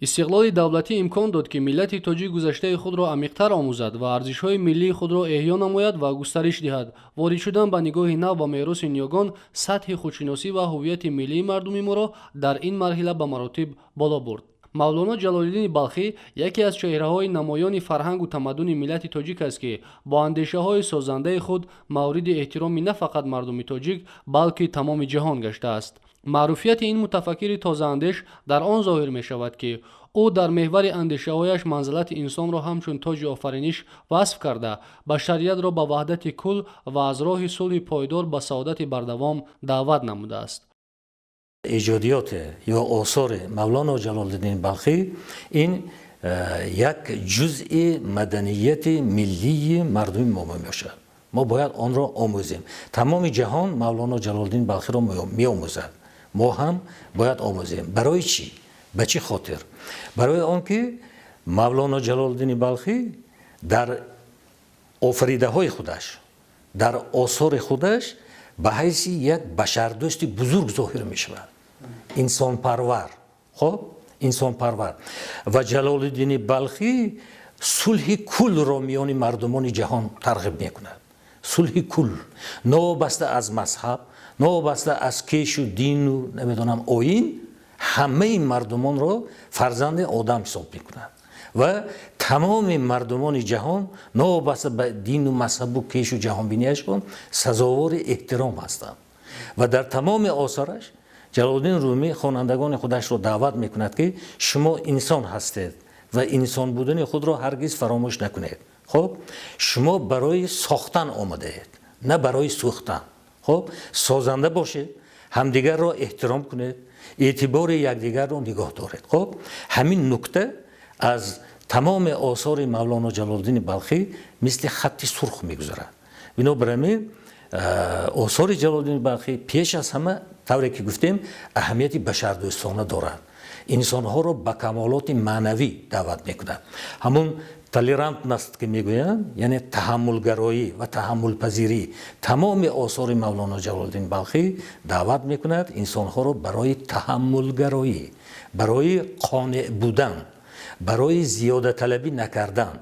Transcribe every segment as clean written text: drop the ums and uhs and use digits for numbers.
Истиқлоли давлатӣ имкон дод, ки миллати тоҷик гузаштаи худро амиқтар омӯзад ва арзишҳои миллии худро эҳё намояд ва густариш диҳад. Ворид шудан ба нигоҳи нав ба мероси ниёгон сатҳи худшиносӣ ва ҳуввияти миллии мардуми моро дар ин марҳила ба маротиб боло бурд. Мавлоно Ҷалолиддини Балхӣ яке аз чеҳраҳои намоёни фарҳангу тамаддуни миллати тоҷик аст, ки бо андешаҳои созандаи худ мавриди эҳтироми на фақат мардуми тоҷик, балки тамоми ҷаҳон гаштааст. Маъруфияти ин мутафаккири тозаандеш дар он зоҳир мешавад, ки ӯ дар меҳвари андешаҳояш манзилати инсонро ҳамчун тоҷи офариниш васф карда, башариятро ба ваҳдати кул ва аз роҳи сулҳи пойдор ба саодати бардавом даъват намудааст. Эҷодиёте ё осори Мавлоно Ҷалолиддини Балхӣ ин як ҷузъи маданияти миллии мардуми мо мебошад. Мо бояд онро омӯзем. Тамоми ҷаҳон Мавлоно Ҷалолиддини Балхиро меомӯзад, мо ҳам бояд омӯзем. Барои чӣ? Ба чӣ хотир? Барои он ки Мавлоно Ҷалолиддини Балхӣ дар офаридаҳои худаш, дар осори худаш ба ҳайси як башардӯсти бузург зоҳир мешавад, инсонпарвар. Хоб, инсонпарвар. Ва Ҷалолиддини Балхӣ сулҳи кулро миёни мардумони ҷаҳон тарғиб мекунад. Сулҳи кул, новобаста аз мазҳаб, новобаста аз кешу дину, намедонам, оин, ҳамаи мардумонро фарзанди одам ҳисоб мекунад ва тамоми мардумони ҷаҳон новобаста ба дину мазҳабу кешу ҷаҳонбинияшон сазовори эҳтиром ҳастанд. Ва дар тамоми осораш Ҷалолиддин Румӣ хонандагони худашро даъват мекунад, ки шумо инсон ҳастед ва инсон будани худро ҳаргиз фаромӯш накунед. Хоб, шумо барои сохтан омадаед, на барои сӯхтан. Хоб, созанда бошед, ҳамдигарро эҳтиром кунед, эътибори якдигарро нигоҳ доред. Хоб, ҳамин нукта аз тамоми осори Мавлоно Ҷалолиддини Балхӣ мисли хатти сурх мегузарад. Бинобар ҳамин осори Ҷалолиддини Балхӣ пеш аз ҳама, тавре ки гуфтем, аҳамияти башардӯстона дорад, инсонҳоро ба камолоти маънавӣ даъват мекунад. Ҳамун толерантность ки мегӯянд, яъне таҳаммулгароӣ ва таҳаммулпазирӣ, тамоми осори Мавлоно Ҷалолиддин Балхӣ даъват мекунад инсонҳоро барои таҳаммулгароӣ, барои қонеъ будан, барои зиёдаталабӣ накардан,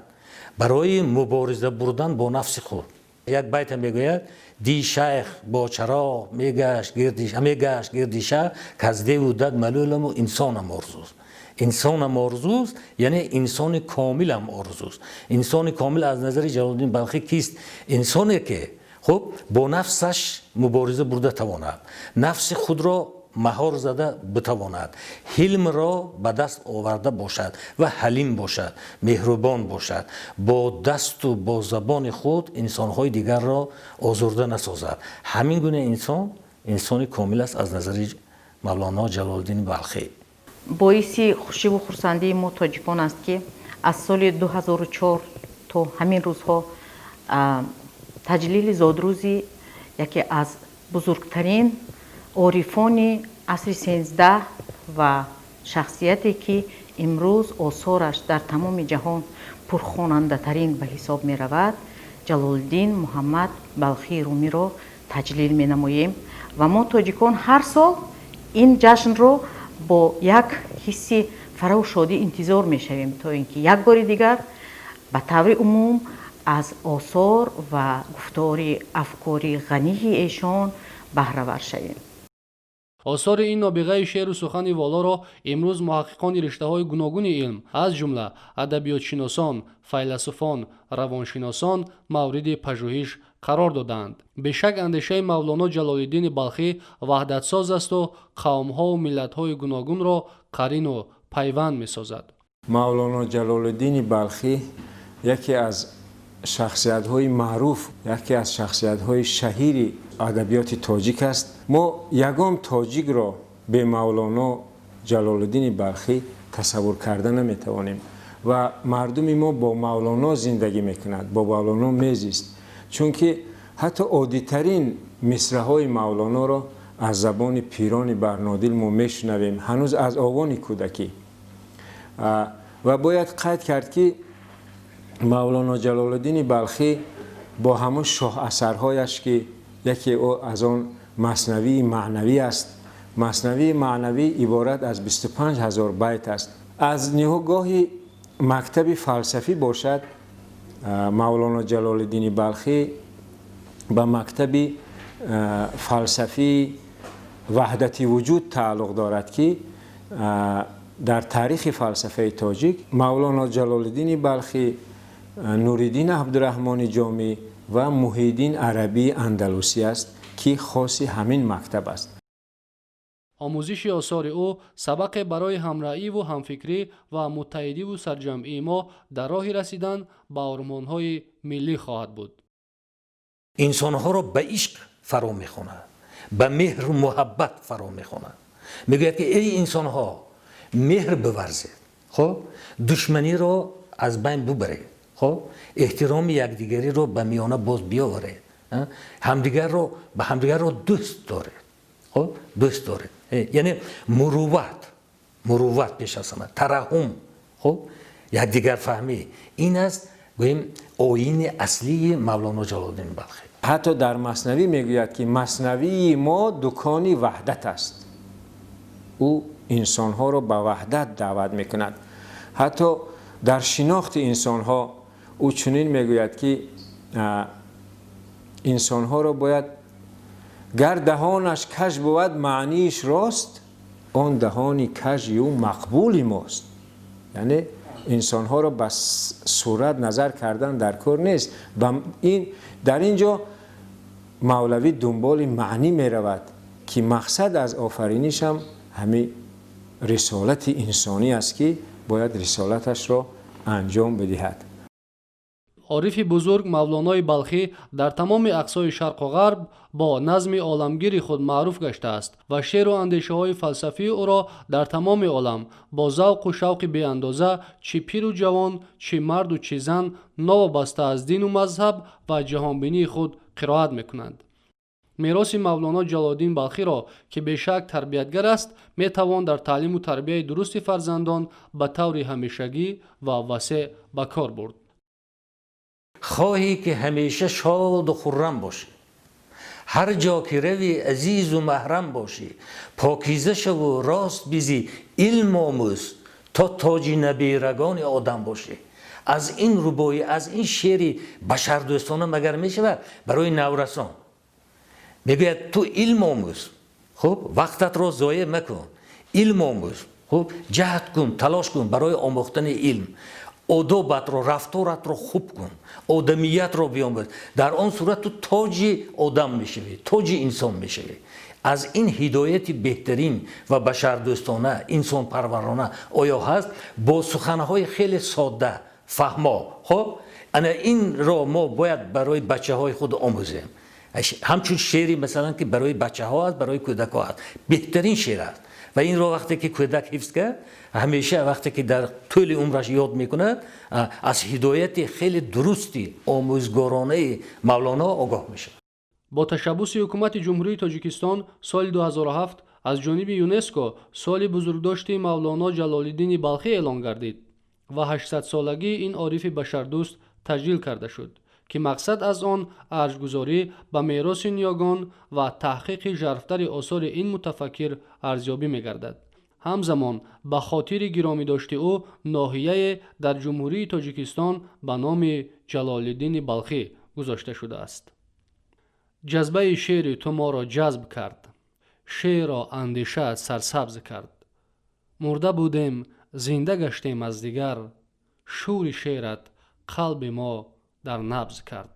барои мубориза бурдан бо нафси худ. Як байта мегӯяд: ди шайх бо чароғ мегашт гирди, мегашт гирди шаҳр, каз деву дад малӯламу инсонам орзуст. Инсонам орзуст, яъне инсони комилам орзуст. Инсони комил аз назари Ҷалолиддин Балхӣ кист? Инсоне ки, хуб, бо нафсаш мубориза бурда тавонад, нафси худро маҳор зада битавонад, ҳилмро ба даст оварда бошад ва ҳалим бошад, меҳрубон бошад, бо дасту бо забони худ инсонҳои дигарро озурда насозад. Ҳамин гуна инсон инсони комил аст аз назари Мавлоно Ҷалолиддини Балхӣ. Боиси хушиву хурсандии мо тоҷикон аст, ки аз соли 2004 то ҳамин рӯзҳо таҷлили зодрӯзи яке аз бузургтарин орифони асри 13 ва шахсияте, ки имрӯз осораш дар тамоми ҷаҳон пурхонандатарин ба ҳисоб меравад, Ҷалолиддин Муҳаммад Балхии Румиро таҷлил менамоем. Ва мо тоҷикон ҳар сол ин ҷашнро бо як ҳисси фараҳу шодӣ интизор мешавем, то ин ки як бори дигар ба таври умум аз осор ва гуфтори афкори ғании эшон баҳравар шавем. Осори ин нобиғаи шеъру сухани волоро имрӯз муҳаққиқони риштаҳои гуногуни илм, аз ҷумла адабиётшиносон, файласуфон, равоншиносон мавриди пажӯҳиш қарор додаанд. Бешак, андешаи Мавлоно Ҷалолиддини Балхӣ ваҳдатсоз асту қавмҳову миллатҳои гуногунро қарину пайванд месозад. Мавлоно Ҷалолиддини Балхӣ яке аз шахсиятҳои маъруф, яке аз шахсиятҳои шаҳири адабиёти тоҷик аст. Мо ягон тоҷикро бе Мавлоно Ҷалолиддини Балхӣ тасаввур карда наметавонем ва мардуми мо бо Мавлоно зиндагӣ мекунад, бо Мавлоно мезист, чунки ҳатто оддитарин мисраҳои Мавлоноро аз забони пирони барнодил мо мешунавем ҳанӯз аз овони кӯдакӣ. Ва бояд қайд кард, ки Мавлоно Ҷалолиддини Балхӣ бо ҳамон шоҳасарҳояш, ки яке ӯ аз он Маснавии маънавӣ аст. Маснавии маънавӣ иборат аз 25 000 байт аст. Аз нигоҳи мактаби фалсафӣ бошад, Мавлоно Ҷалолиддини Балхӣ ба мактаби фалсафии ваҳдати вуҷуд тааллуқ дорад, ки дар таърихи фалсафаи тоҷик Мавлоно Ҷалолиддини Балхӣ, Нуриддин Абдураҳмони Ҷомӣ ва Муҳиддин Арабии Андалусӣ аст, ки хоси ҳамин мактаб аст. Омӯзиши осори ӯ сабақе барои ҳамраъиву ҳамфикрӣ ва муттаҳидиву сарҷамъии мо дар роҳи расидан ба ормонҳои миллӣ хоҳад буд. Инсонҳоро ба ишқ фаро мехонад, ба меҳру муҳаббат фаро мехонад. Мегӯяд, ки эй инсонҳо, меҳр биварзед, хоб, душманиро аз байн бубаред, хоб, эҳтироми якдигариро ба миёна боз биёваред, ҳамдигарро ба ҳамдигарро дӯст доред, хоб, дӯст доред. Яъне мурувват, мурувват пеш аз ҳама, тараҳум, хоб, якдигарфаҳмӣ. Ин аст, гӯем, оини аслии Мавлоно Ҷалолиддини Балхӣ. Ҳатто дар Маснавӣ мегӯяд, ки Маснавии мо дукони ваҳдат аст. Ӯ инсонҳоро ба ваҳдат даъват мекунад. Ҳатто дар шинохти инсонҳо ӯ чунин мегӯяд, ки инсонҳоро бояд гар даҳонаш каж бувад, маънииш рост, он даҳони кажи ӯ мақбули мост. Яъне инсонҳоро ба сурат назар кардан дар кор нест. Дар ин ҷо Мавлавӣ дунболи маънӣ меравад, ки мақсад аз офаринишам ҳамин рисолати инсонӣ аст, ки бояд рисолаташро анҷом бидиҳад. Орифи бузург Мавлонои Балхӣ дар тамоми ақсои шарқу ғарб бо назми оламгири худ маъруф гаштааст ва шеъру андешаҳои фалсафии ӯро дар тамоми олам бо завқу шавқи беандоза чӣ пиру ҷавон, чӣ марду чӣ зан новобаста аз дину мазҳаб ва ҷаҳонбинии худ қироат мекунанд. Мероси Мавлоно Ҷалолиддин Балхиро, ки бешак тарбиятгар аст, метавон дар таълиму тарбияи дурусти фарзандон ба таври ҳамешагӣ ва васеъ ба кор бурд. Хоҳӣ ки ҳамеша шоду хуррам бошӣ, ҳар ҷо ки равӣ азизу маҳрам бошӣ, покиза шаву рост бизӣ, илм омӯз то тоҷи набирагони одам бошӣ. Аз ин рубоӣ, аз ин шеъри башардӯстона магар мешавад барои наврасон? Мегӯяд, ту илм омӯз, хуб, вақтатро зоеъ макун, илм омӯз, хуб, ҷаҳд кун, талош кун барои омӯхтани илм, одобатро, рафторатро хуб кун, одамиятро биомӯз. Дар он сурат ту тоҷи одам мешавӣ, тоҷи инсон мешавӣ. Аз ин ҳидояти беҳтарин ва башардӯстона, инсонпарварона оё ҳаст? Бо суханҳои хеле содда, фаҳмо. Хоб, ана инро мо бояд барои бачаҳои худ омӯзем. Ҳамчун шеъри, масалан, ки барои бачаҳо аст, барои кӯдакҳо аст, беҳтарин шеър аст. Ва инро вақте ки кӯдак ҳифз кард, ҳамеша вақте ки дар тӯли умраш ёд мекунад, аз ҳидояти хеле дурусти омӯзгоронаи Мавлоно огоҳ мешавад. Бо ташаббуси ҳукумати Ҷумҳурии Тоҷикистон соли 2007 аз ҷониби ЮНЕСКО соли бузургдошти Мавлоно Ҷалолиддини Балхӣ эълон гардид ва 800-солагии ин орифи башардӯст таҷлил карда шуд, ки мақсад аз он арҷгузорӣ ба мероси ниёгон ва таҳқиқи жарфтари осори ин мутафаккир арзёбӣ мегардад. Ҳамзамон ба хотири гиромӣ дошти ӯ ноҳияе дар Ҷумҳурии Тоҷикистон ба номи Ҷалолиддини Балхӣ гузошта шудааст. Ҷазбаи шеъри ту моро ҷазб кард, шеърро андешаат сарсабз кард. Мурда будем, зинда гаштем аз дигар, шӯри шеърат қалби мо дар набз кард.